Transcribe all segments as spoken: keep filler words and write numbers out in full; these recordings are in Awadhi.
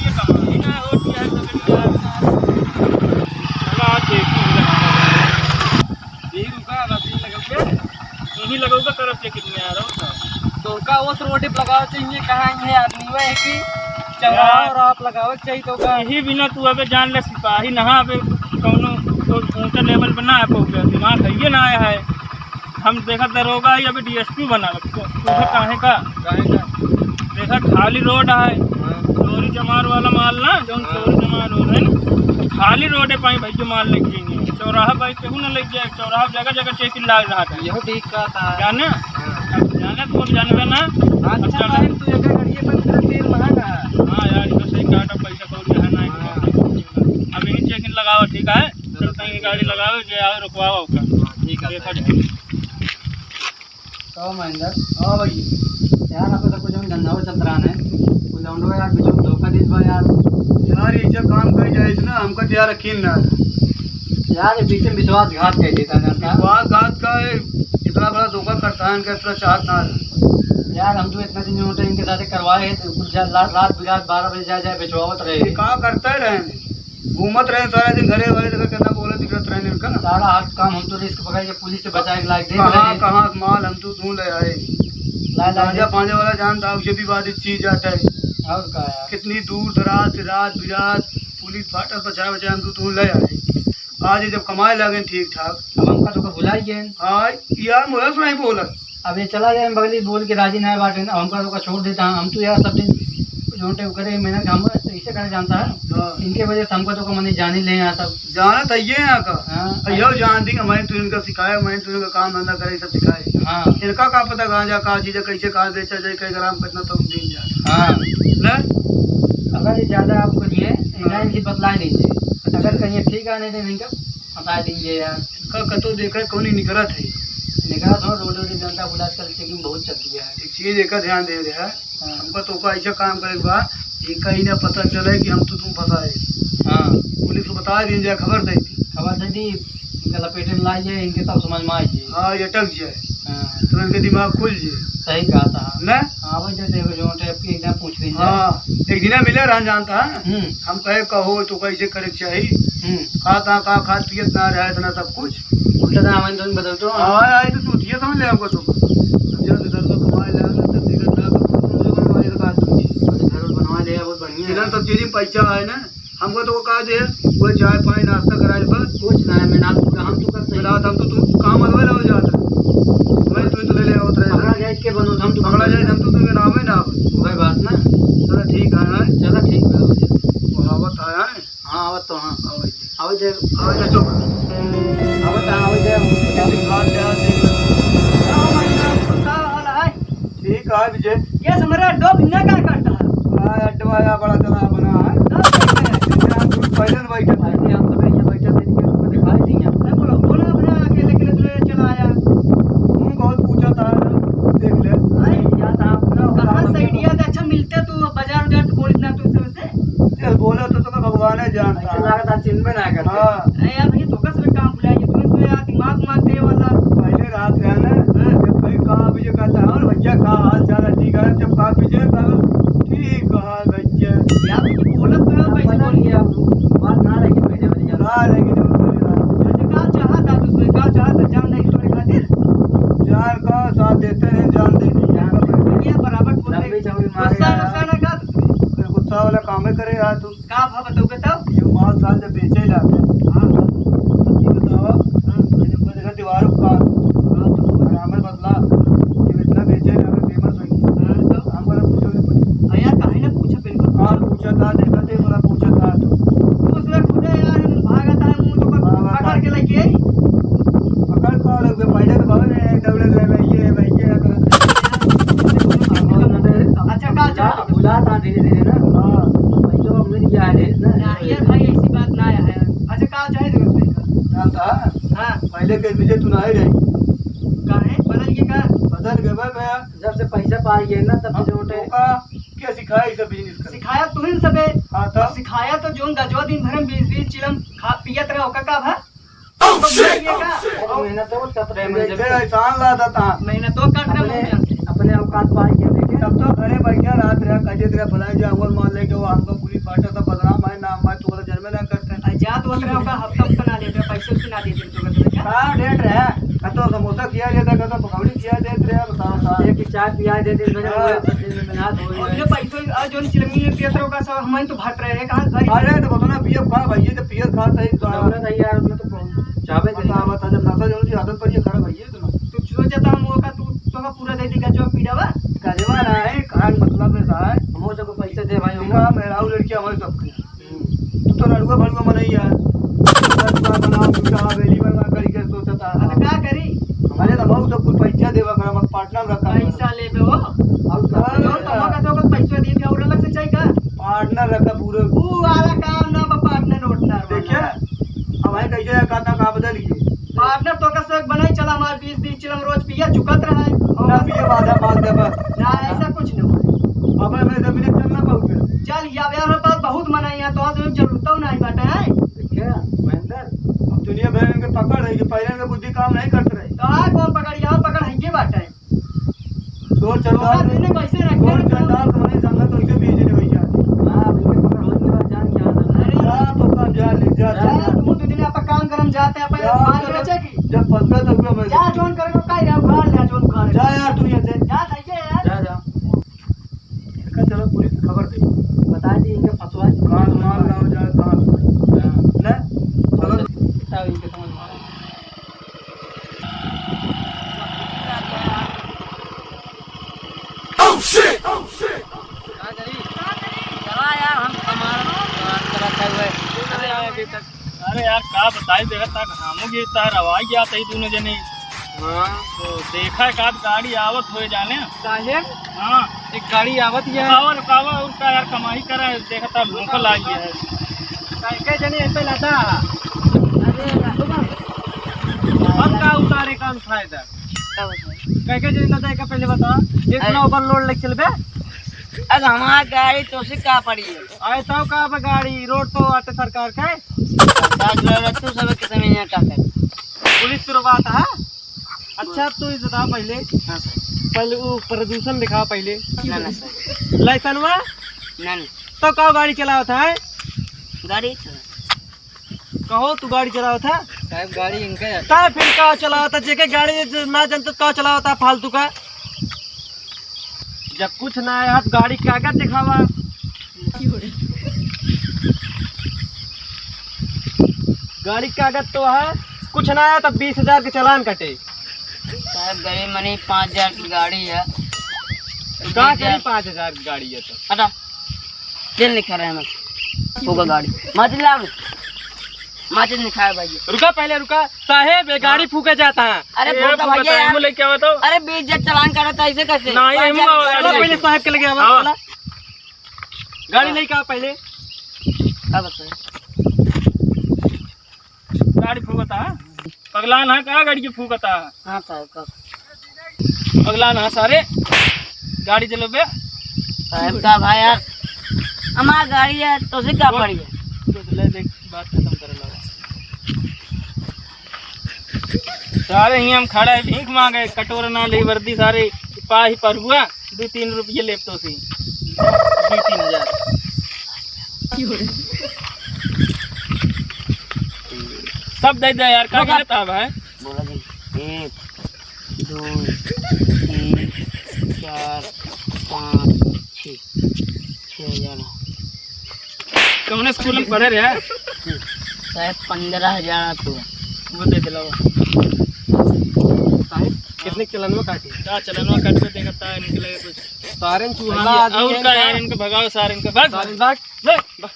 ये कमाई ना होती है, तो फिर यार, चला, आप देखिए, यही रुका, बस यही लगौगे, यही लगौगे, करब चेकिंग यार, और का? तो का वो रोड पे लगावे चाहिए, कहाँ ये आदमी हुआ है कि चौराहा यार, और आप लगावे के चाहिए तो का? यही बिना तू अबे जान ले सिपाही नहा, अबे कौनो तो ऊंचा लेवल पे ना आ पाओगे, दिमाग है ये ना आया है। हम देखा दरोगा ही अभी डीएसपी बना लगते हैं। तू काहे का? काहे का? देखा खाली रोड है, हाँ। चोरी चमार वाला माल ना, जौन हाँ। चोरी चमार हो रहे ना, तो खाली रोडे पाई भाई जो माल लग जाएंगे। चौराहा भाई केहू ना लग जाए, चौराहा जगह जगह चेकिंग लाग रहा था। यहो ठीक कहा था। जाने? हाँ। अब जाने तो अब जानबे ना। अच्छा अब चल। भाई, तू एक गाड़ी अपन तेल महंगा है। हाँ यार, इधर सही काटा पैसा कौड़ी है ना। हाँ। अब यही चेकिंग लगाओ, ठीक है? चल, तनी गाड़ी लगावे, जे आवे रुकवावा ओका। हाँ, ठीक है, देखा सर। जाए। कहो महेंद्र। हाँ भाई। यार, आप तो कुछ हम धंधा चलत रहा है। कुछ लौंडो यार, बीच में धोखा देत बा यार। यार, ये सब काम कर जाए ना, हमका तो यार यकीन ना है। यार, ये बीच में विश्वासघात कर देता है, जानता है? विश्वासघात का है, इतना बड़ा धोखा करता है, इनका इतना चाहत ना है। यार, हम तो इतना दिन होते इनके साथ करवाए हैं, तो कुछ जा-, ला-, रात बिरात बारह बजे जाए, जाए बेचवावत रहे। ये का करते रहे? घूमत रहे सारा दिन घरे वाले, देखा कितना बोले बिगड़त रहे इनका। सारा हाथ काम हम तो रिस्क पकड़ के पुलिस से बचाए के लायक देख कहाँ, रहे। कहाँ से माल हम तो तू ले आए। ला, ला, गांजा ले। फांजा वाला जानता है, उसे भी बाधित चीज जाता है। और का यार? कितनी दूर दराज से रात बिरात पुलिस फाटक बचाए बचाए हम तो तू ले आए। आज ये जब कमाए लगे ठीक ठाक। अब हमका तो का भुलाई गए। हाँ, यार मुझे सुनाई बोला। अब ये चला जाए, बगली बोल के राजी ना बाटे ना, हमका तो का छोड़ देता है। हम तो यार सब दिन जो टे करे मेहनत, हम ऐसे करे जानता है। हाँ। इनके वजह से हमका तो का मने जानी ले यहाँ सब। जानत है ये यहाँ का। हाँ। अयो जान दी, मैं तू इनका सिखाए, मैं तू इनका काम धंधा करे, सब सिखाए। हाँ। इनका का पता गांजा का चीज है, कैसे कहाँ बेचा जाए, कई ग्राम कितना तो दिन जाए। हाँ। ना? अगर ये ज्यादा आप करिए, हाँ। इनका इनकी बतला लीजिए। अगर कहीं ठीक आने दे इनका फंसा दीजिए यार। का कतो देखा है, कौन ही निकलत है? निकलत हो, रोड वोड जनता पुलिस आजकल चेकिंग बहुत चलती है। एक चीज एक ध्यान दे रहे हैं, हाँ। हमका तो का ऐसा काम करे के बा कि कहीं ना पता चले कि हम तो तुम फंसाए। हाँ। पुलिस को बता दीन जाए, खबर दे दी। खबर दे दी, इनका लपेटे में ला जाए, इनके तब समझ में आ जाए। हाँ, ये अटक जाए। हाँ। तो इनके दिमाग खुल जाए। सही कहा था। ना? हाँ, वही देते हैं, जो टाइप की एकदम पूछ रही है। हाँ, एक दिना मिले रहन जानता है। हम्म। हम कहे, "कहो, तो कैसे करे के चाही?" हम्म। खाता, का खात पियत ना रहे, इतना सब कुछ। उल्टा तो हमें तुम बदल दो। हाँ, आई तो चूतिया समझ ले हमको तो। जब इधर को कमाए ले आना, तब इधर ना तो कुछ समझो बनवाए तो बात नहीं। घर बनवा ले, बहुत बढ़िया है। इधर सब चीजें पैसा है ना, हमको तो वो कहा दे, वो चाय पानी नाश्ता कराए बस। कुछ ना है, मैं ना तो हम तो करते हैं। रात हम तो तू काम अलवा लाओ जाता। मैं तू तो ले ले आवत रहे। पकड़ा जाए के बनो, हम तो पकड़ा जाए, हम तो तुम्हें नाम है ना। वही बात ना। चलो ठीक है, हाँ। चलो ठीक है, हो जाए। वो आवत है, हाँ। हाँ, आवत तो हाँ। आवत। आवत दे, आवत दे, चुप। आवत, आवत दे, क्या बात है, देख लो। का हो, महेंद्र, का हाल है? ठीक है, विजय। ये समरा अड्डो भिन्ना का करता है? हाँ, अड्डो आया, बड़ा चला बना है। का करता है? यहाँ दूर पहले न बैठे थे। अरे, हम तो यहाँ बैठे थे, इनके रूम में दिखाई दी है। अरे, बोलो, बोलो, अपने अकेले, अकेले दूर चला आया। हूँ, बहुत पूछा था, देख ले। अरे, या तो आप ना कहाँ से आइडिया था? अच्छा, मिलते तो बाजार उजार तो बोलिस ना तू सबसे। चल, बोलो तो तुम्हें भगवान है जानता। ऐसे लागत आज चिन्ह में ना करते। हाँ। अरे यार, भैया, तो का सब काम भुला गया, तुम्हें सो यार दिमाग मार दे वाला। पहले रात रहा ना, हाँ। जब भाई कहा, अभी जो कहता है, "और भैया, का हाल चाल है? ठीक है?" जब कहा, "विजय, का ठीक हाल भैया।" यार, ये बोलत तो है, आप कैसे पता बोल नहीं, आप बात ना रखी पहले वाली यार। ना रखी जब पहले रात। अच्छा, का चाहत था तुझसे? का चाहत था? जान दे तुम्हारे खातिर? जान का साथ देते रहे, जान दे दी। जान दे दी। ये बराबर बोलते। लंबी चौड़ी मारे गुस्सा, यार। गुस्सा ना का तुझसे? फिर गुस्सा वाला काम ही करे यार तू। का भाव बताओगे तब? ये माल साल जब बेचे जाते हैं। हाँ। तब ये बताओ, हाँ। मैंने ऊपर देखा दीवारों का काम। हाँ, तो और हमें बदला, ये इतना बेचे जाते हैं, famous होंगे। हाँ, तो? हम बोला, पूछो नहीं, पूछो। हाँ यार, काहे ना पूछो, बिल्कुल हाँ, पूछो। पूछा था, देखा थे, बोला, पूछा था तो। तू उसमें खुद है यार, भागा था, मुंह तो हाँ, हाँ, पकड़ के लेके आई। पकड़ तो लोग, पहले तो भाग रहे हैं, दौड़े रहे, मैं ये, मैं ये, करते। अच्छा, का चाहते? बुला था धीरे धीरे ना। हाँ। पैसो मिल गया है ना। ना, यार भाई, ऐसी बात ना है। अच्छा, का चाहे थे उसमें का? जानता है? हाँ। पहले के विजय तू ना ही रही। का है? बदल के का? बदल गए बे भैया। जब से पैसा पाई गए ना, तब से हाँ, जो उठे। तो का, क्या सिखाया इसे business का? सिखाया तू ही सबे। हाँ, तो? सिखाया तो जोन गजवा दिन भर में बीस बीस चिलम खा, पियत रहे, ओका का भा? ये का? मेहनत तो करत रहे, मेहनत तो करत रहे, अपने, मुझे अपने औकात पाई के देखे। तब तो घरे बैठे रात रहे, कजे तेरा भलाई जा, अव्वल मान लेके वो हमको पूरी बाटे सब बदनाम है, नाम है, तू तो जन्मे ना करते। अरे जा तो ओकरा, ओकरा हफ्ता हफ्ता ना देते, पैसे उसे ना देते तो करते क्या? का रेट रहे? कतो समोसा खिया देता, कतो पकौड़ी खिया देत रहे, बताओ साहब। एक चाय पिया देते, मेरे हाँ। को सब दिन में ना धोई और है। जो पैसे, और जो चिलमी में पियत रहो का सब, हमारे तो भट रहे हैं, कहाँ से भरी? अरे तो बताओ ना, पिए खा भाई, ये तो पिए खा, सही तो तो। दौलत है यार, मैं तो चाहबे करी। बता, बता, जब नशा जौन सी आदत पड़ी है, खराब है ये तो ना। तू सोचा था हम ओका, तू, तोका पूरा दे दी, गजवा पीड़ा बा? गजवा ना है, कहाँ मतलब है साहब? हम सबको पैसे दे भाई, हम का मेहरारू लड़कियाँ हमारे सबके। तू तो लड़ुआ भड़ुआ मनई है। लड़ुआ बनाओ, तू चाह बेली बनवा करी के सोचता है। अब का करी? अरे तो बहुत सब कुछ पैसा देवा कर, हम पार्टनर रखा है। पैसा लेबे हो? और का? और तो मौका तो पैसा दे दिया, और अलग से चाहिए का? पार्टनर रखा पूरे। वो वाला काम ना बा, पार्टनर उठना वाला। देखिए, अब भाई कैसे कहता का बदल गए। पार्टनर तो का से बनाई चला, हमारे बीस बीस चिलम रोज पिया चुकत रहा है। ना पिए, बाधा बात दे बस। ना, ऐसा कुछ नहीं। अब मैं जमीन चल ना पाऊंगा। चल, या यार, हमारे पास बहुत मना है, तो आज हमें जरूरत तो नहीं बाटा है। देखिए, महेंद्र, अब दुनिया भर इनके पकड़ है कि पहले इनके बुद्धि काम नहीं करते रहे। तो आ कौन पकड़, यहाँ पकड़ है, ये बाटा है। चोर चंडाल, तोहरा दुने कैसे रखे चोर रहे? चंडाल तुम्हारी संगत वैसे भी इजने होई जाती। हाँ, इनके पकड़ होई के बाद जान क्या आता है? अरे, जा तो काम जा ले, जा, जा, जा। तुम दुजने आपा काम करम जाते हैं, अपन जा, माल जा। बेचे की? जब फंसता तो हुआ मैं। जा, जोन करे को काई रहा, उखाड़ ले, जोन उखाड़। जा यार, तू यहाँ से। जा, जाइए यार। जा, जा। इनका चलो पुलिस खबर दे। बता दी इनका फंसवा दी। कहाँ से माल लाओ जा, कहाँ से? हाँ। ले, चलो। इतना इनके समझ में आ रहा है। Oh, shit! Oh, shit! का करी? चला यार, हम सामान करत है हुए। अरे यार, अभी तक, अरे यार, का बताई, देखत था, घामो गिरता है, रवाई गया था, ई दोनों जने। हाँ। तो देखा है, का गाड़ी आवत हुए जाने। साहेब? हाँ। एक गाड़ी आवत ही है। रुकावा, रुकावा, और का यार, कमाई करा है, देखत था, भूख लागी है। कैके जने ऐसे लाता? अरे, हम का उतारे, काम फायदा। का बताई? कैके जने लाता है, का पहले बता। इतना अरे। Overload लेके चलबे? अरे, हमार गाड़ी तो से का पड़ी है? अरे, तो का बा गाड़ी, रोड तो आटे सरकार का है। सरकार जो है, तू सब के समय यहाँ का करे? पुलिस तुरवात है। अच्छा, तू ये बता पहले। हाँ, सर। पहले वो प्रदूषण दिखा पहले। ना, ना, सर। लाइसेंसवा? ना, ना। तो का गाड़ी चलावत है? गाड़ी चला। कहो, तू गाड़ी चलावत है? साहब, गाड़ी इनका है। ता फिर का चलावत है? जेके गाड़ी ज-, ना जानत, का चलावत है फालतू का? जब कुछ ना आया, तो गाड़ी कागज दिखावा। गाड़ी कागज तो है, कुछ ना आया, तब बीस हजार के चालान कटे। साहब, गरीब मनी पाँच हजार की गाड़ी है। का बीस हजार। करी, पाँच हजार की गाड़ी है तो? हटा। तेल नहीं खा रहा है, मत फूका गाड़ी। माचिस लाओ। माचिस नहीं खाया भाई। रुका, पहले रुका। साहेब, ये गाड़ी हाँ। फूका जाता है। अरे, ए, फूका फूका भाई यार। लेके आओ तो। अरे, बीस हजार चालान काटा था, ऐसे कैसे? नहीं, पाँच हजार हम चलो, गाड़ी पहले लेके। साहेब के लगे आओ, हाँ। चला। गाड़ी हाँ। लेके आओ पहले। का बताए? गाड़ी फूकता है? पगला ना का गाड़ी के फूकता है? हाँ साहब, का? पगला ना सारे, गाड़ी चलो बे। साहब का भाई यार, हमार गाड़ी है तो से का बोल। पड़ी है? तो ले देख, बात खत्म कर लो। सारे ही हम खड़ा है, भीख मांगे, कटोरा ना ले वर्दी, सारे पा ही पर हुआ। दो तीन रुपये लेब तो सी। दो तीन हजार। सब दे दे यार, का बोला। गिनत है भाई? बोला जी, एक, दो, तीन, चार, पाँच, छः, छः हजार। कौन स्कूल में पढ़े रहे? साहब, पन्द्रह हजार तो। वो दे दिला वो। साहब, कितने चलनवा काटी? का चलनवा काटबे, देखता है, निकले कुछ। सारन चूहा आदमी और है का इनका। यार, इनका भगाओ, सारन का भाग। सारन भाग। ले, भाग।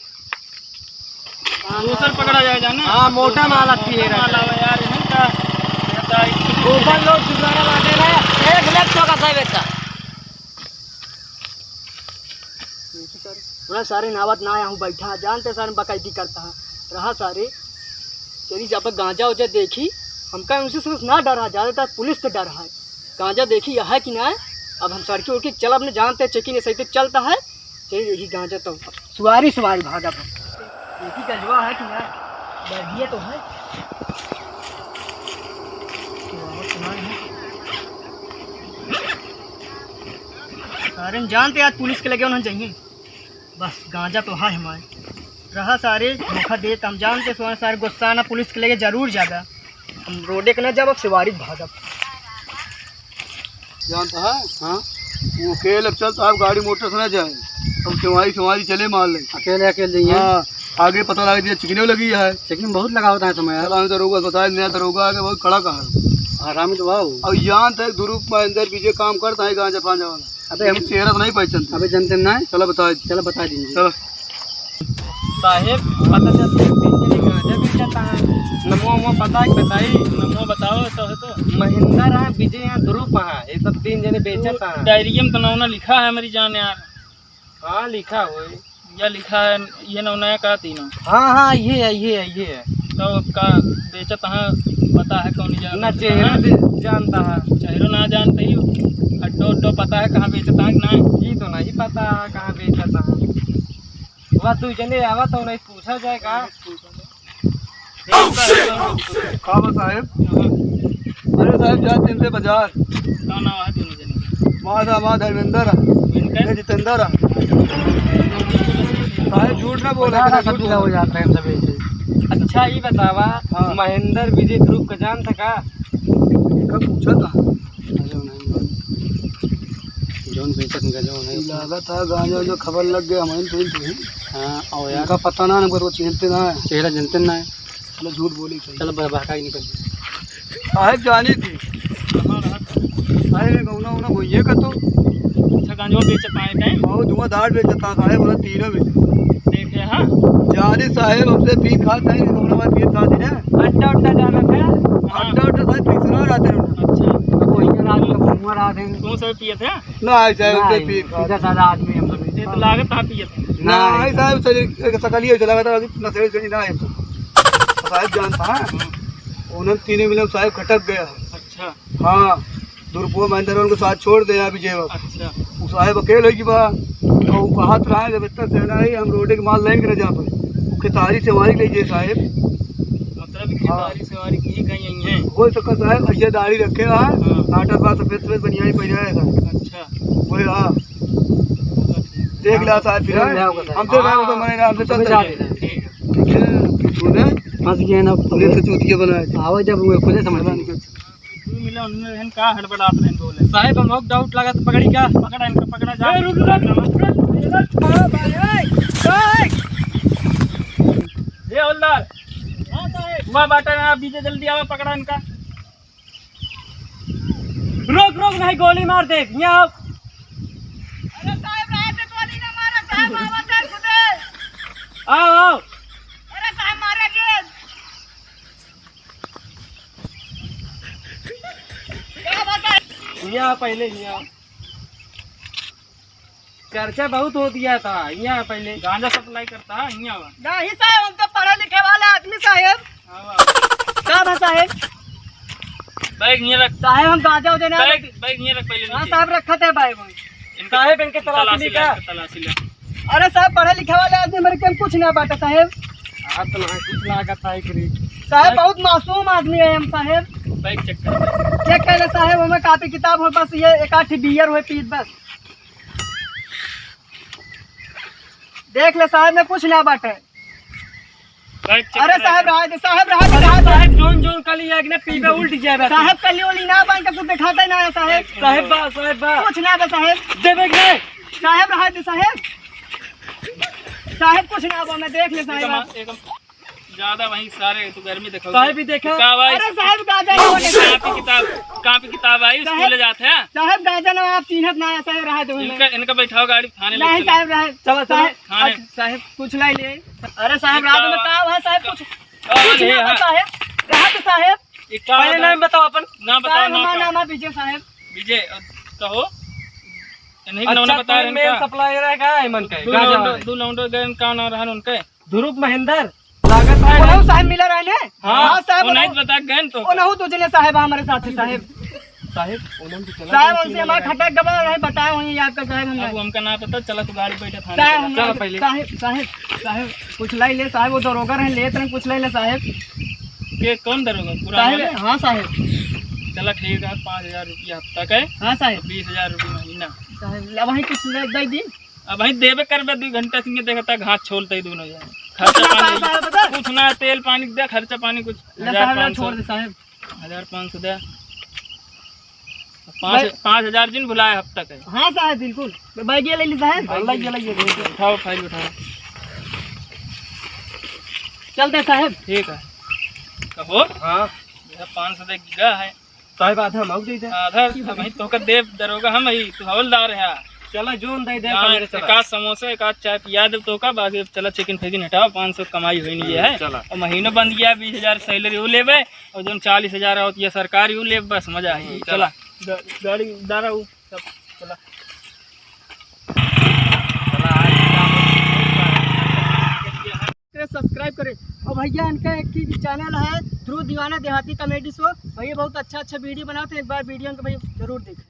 दूसर पकड़ा जाए जाने। हाँ, मोटा माल आती है। माल आवे यार, इनका, इनका एक ऊपर लोग जुगाड़ा बाटे ना। एक लाख टका साहब इतना। थोड़ा सारे नावत ना आया हूँ बैठा, जानते सारे बकैती करता है। रहा सारे, चली जब गांजा उजा देखी, हमका उनसे सिर्फ ना डरा, ज्यादातर पुलिस से डर है। गांजा देखी यह है कि ना है, अब हम सड़की उड़की चल अपने जानते चेकिंग ऐसे तो चलता है। चलिए यही गांजा तो सुवारी सुवारी भागा था। यही गजवा है कि ना, बढ़िया तो है। सुवारी सुवारी है। सारे जानते आज पुलिस के लगे उन्हें जाइए। बस गांजा तो है हमारे। रहा सारे धोखा देत, हम जानते सो सारे गुस्सा ना, पुलिस के लेके जरूर जाबा। हम रोडे के ना जाब, अब सिवारी भागब। जानता है? हाँ। वो अकेले अब चलता है, गाड़ी मोटर से ना जाए। अब सिवारी, सिवारी चले मार ले। अकेले, अकेले जाइए। हाँ, आगे पता लग दिया, चिकने लगी है। चिकन बहुत लगावत है समय यार। चला, हम दरोगा बताए, नया दरोगा आके बहुत कड़क है। आराम तो आओ। अब जानता है, दुरुप में अंदर बीजे काम करता है गांजा फांजा वाला। अबे हम चेहरा तो नहीं पहचानते। अबे जानते ना है? चला बता दीजिए। चला बता दीजिए। चला। साहेब, पता चलते एक दिन के लिए गांजा बेचता है। नमो, नमो पता है, बताई, नमो बताओ तो है तो। महेंद्र है, विजय है, ध्रुव है, ये सब तीन जने बेचता है। डायरी में तो नौना लिखा है, मेरी जान यार। हाँ, लिखा हुआ है। या लिखा है, ये नौना का तीनों। हाँ, हाँ, ये है, ये है, ये है। तो का बेचत है, पता है कौन जगह ना, बेचत चेहरा है? से जानता है। चेहरो ना जानते ही, अड्डो, अड्डो पता है कहाँ बेचत है कि नहीं? ये तो नहीं पता है कहाँ बेचत है। वह दू जने आवा तो नहीं पूछा जाएगा। का बा साहेब? अरे साहेब, जात दिन से बाजार। का नाम है दोनों जने के? माँ दा, माँ धर्मेंद्र है। इनका? ये जितेंद्र है। साहेब झूठ ना बोले, बाजार इतना सब झूठ ढीला हो बोले। जाता है इन सब ऐसे। अच्छा, ये बतावा, हाँ। महेंद्र विजय ध्रुव का जान था का? इनका पूछा था। अरे नहीं, जौन बेचत गजो नहीं। लागत है गांजा जो खबर लग गया, हमारे तो ही। हाँ, और यार। इनका पता ना, हमको तो चिन्हते ना है। चेहरा जनते ना है। चलो झूठ बोली चल। चलो ब-, बहका के निकल। साहेब जानी थी। अरे गौना वौना भैया का तो। अच्छा, गांजा बेचत आए कहीं? बहुत धुआंधार बेचत था साहेब, बोला तीनों में। देखे हाँ। जानी साहेब हमसे पी खा नहीं, गौना में पी खा दी ना। अड्डा उड्डा जाना था। हाँ। अड्डा उड्डा साहेब पिछला रात है। अच्छा। अब वही रात का घूमा रहा थे। कौन सा पिए थे? ना, ऐसा है, नहीं, उनके पी- सीधा साधा आदमी हम लोग। ये तो लागत कहाँ पिए थे? ना, नहीं। ऐसा है, शरीर, एक सकल ही ऐसा लगा था, अभी नशे से ना है तो। साहेब जानता है, उन्होंने तीनों मिले साहेब खटक गया। अच्छा। हाँ, दुर्पो महेंद्र उनको साथ छोड़ दे अभी जेब। अच्छा। वो साहेब अकेले ही बा, और वो कहत रहा है, जब इतना सहना है, हम रोडे के माल लेंगे ना जा पाए, वो खेतारी से हमारी ले गए साहेब। मतलब कि हाँ। खेतारी सवारी की कहीं यही है? हो सकता साहेब, ऐसे दाढ़ी रखे रहा है, हाँ। नाटक बा, सफेद सफेद बनियाई पहने है साहब। अच्छा। वही रहा। देख ला साहब, फिर हाँ, है। हाँ, हमसे हाँ। साहब, तो मने ना, हमसे चलते जा हैं। रहे हैं। ठीक है। ठीक है, तूने फंस गए ना। पुलिस से चूतिया बनाए थे। आवे जब वो खुले समझ चला गए। निकल। तू मिला उनमें रहन का हड़बड़ात रहन बोले। साहेब, हम लोग डाउट लगा तो पकड़ी क्या? पकड़ा इनका, पकड़ा जा। ए, रुक, रुक, रुक, रुक, रुक, रुक, रुक। ए, हवलदार। हाँ साहेब। वहाँ बाटा ना, बीजे जल्दी आवा, पकड़ा इनका। रोक, रोक, नहीं गोली मार दे। यहाँ आओ। अरे साहेब, रात में गोली ना मारा, साहेब, आवा, साहेब, खुदे। आओ, आओ। अरे साहेब, मारा के। क्या बात है? यहाँ पहले, यहाँ। चर्चा बहुत हो दिया था, यहाँ पहले। गांजा सप्लाई करता है, यहाँ बा। नहीं साहेब, हम तो पढ़े लिखे वाले आदमी साहेब। हाँ बा। का बा साहेब? बैग यहाँ रख। साहेब, हम गांजा उजा ना बैग, बैग यहाँ रख पहले हाँ नीचे। साहेब, रखा थे बैग। इनका साहेब, इनके तलाशी तलाशी ली ले, का? इनका तलाशी ले। अरे साहेब, पढ़े लिखे वाले आदमी, मेरे के कुछ ना बाटे साहेब। हाँ, तो ना कुछ लागत है, करीब। साहेब, बहुत मासूम आदमी है हम साहेब। बैग चेक कर। चेक कर ले साहेब, हमें कापी किताब हो, बस ये एक आठ बियर हुए पीत बस। देख ले साहेब, में कुछ ना बाटे। बैग चेक अरे कर। साहेब, रहा दे, साहेब, रहा दे, रहा दे। साहेब, जोन, जोन कली आग ने पीबे उल्ट जाए बस। साहेब, कली उली ना बन के कुछ दिखाता ही ना है साहेब। साहेब बा, साहेब बा। कुछ ना बा साहेब। देबे के नहीं। साहेब, रहा दे साहेब। साहेब, कुछ ना बा, मैं देख ले साहेब। एकदम, एकदम ज्यादा वही सारे तो गर्मी देखो। साहेब भी देखा। किताब आई, अरे साहेब, गांजा ना होने दे। कापी किताब, कापी किताब आई, साहेब, स्कूल जाते हैं। साहेब, गांजा ना, आप चिन्हत ना है, साहेब, रहा दो हमें। इनका, इनका बैठाओ गाड़ी थाने ले नहीं, चलो। साहेब, रहा। चलो, चलो। साहेब, थाने। अच्छा, साहेब, कुछ लाई ले। अरे साहेब, रात में का हुआ साहेब? कुछ, का कुछ हुआ? ना हाँ। बा साहेब। रात साहेब। ये का पहले बता-, नाम बताओ अपन। नाम बताओ, साहेब, नाम हमारा का? नाम है विजय साहेब। विजय, कहो। इन्हीं का अच्छा, नाम बता रहे हैं मेन का? सप्लायर है का? एमन का है? दो गांजा लौंडो, वाले। दो लौंडो गए, का नाम रहा उनका? ध्रुव महेंद्र। लागत है। ओनहु साहेब मिला रहे ने? हाँ। हाँ, साहेब, ओनहु नहीं बता गए तो। ओनहु दो जने साहेब हमारे साथ है, साहेब। साहेब, ओनहु तो चला साहेब, गया, उनसे हमारा खटक गबा रहे, बताए वहीं आपका साहेब, हम अब नहीं। हमका ना पता, चला तू गाड़ी बैठा थाने साहेब, चला। हम चला नहीं, पहले। साहेब, साहेब, साहेब, कुछ लाई ले साहेब, वो दरोगा रहे, लेत रहे, कुछ लाई ले साहेब। के कौन दरोगा? पुराना साहेब, वाला? हाँ साहेब। चला ठीक है, पाँच हजार रुपया हफ्ता का है। हाँ साहेब। बीस हजार रुपया महीना। साहेब, ला वहीं कुछ ले दे दी। अब भाई देबे करबे, दुइ घंटा से देखता घास छोलते ही दोनों जने। खर्चा कितना पानी पैसा है बता? कुछ ना, तेल पानी दे, खर्चा पानी कुछ ले हजार साहब, ले पाँच सौ। छोड़ दे साहब। हजार पाँच सौ दे। पाँच, भाई। पाँच हजार जिन भुलाए हफ्ता के। हाँ साहब, बिल्कुल। बैगिया ले ली साहब। हाँ, लइए, लइए, लइए। उठाओ, फाइल उठाओ। चलते साहब। ठीक है। कहो। हाँ। यह पाँच सौ दे गिरा है। साहब, आधा हम आउर दे दे। आधा हम ही तोहका देब, दरोगा हम ही, तू हवलदार है। चला, जोन दे दे, हाँ, सवेरे चला। एक आध समोसा, एक आध चाय पिया देब तोहका, बाकी अब चला, चिकन फिकन हटाओ, पाँच सौ कमाई होई नहीं हम्म, है। चला। और महीनों बन गया, बीस हजार सैलरी वो लेबे, और जोन चालीस हजार आवत ये सरकारी वो लेब, बस मजा आई। हम्म, चला। चला। गा-, गाड़ी दारा वो सब चला। चला, आज काम करे, सब्सक्राइब करे। और भैया इनका एक ही चैनल है ध्रुव दीवाना देहाती कॉमेडी शो, भैया बहुत अच्छा अच्छा वीडियो बनाते हैं, एक बार वीडियो को भैया जरूर देखें।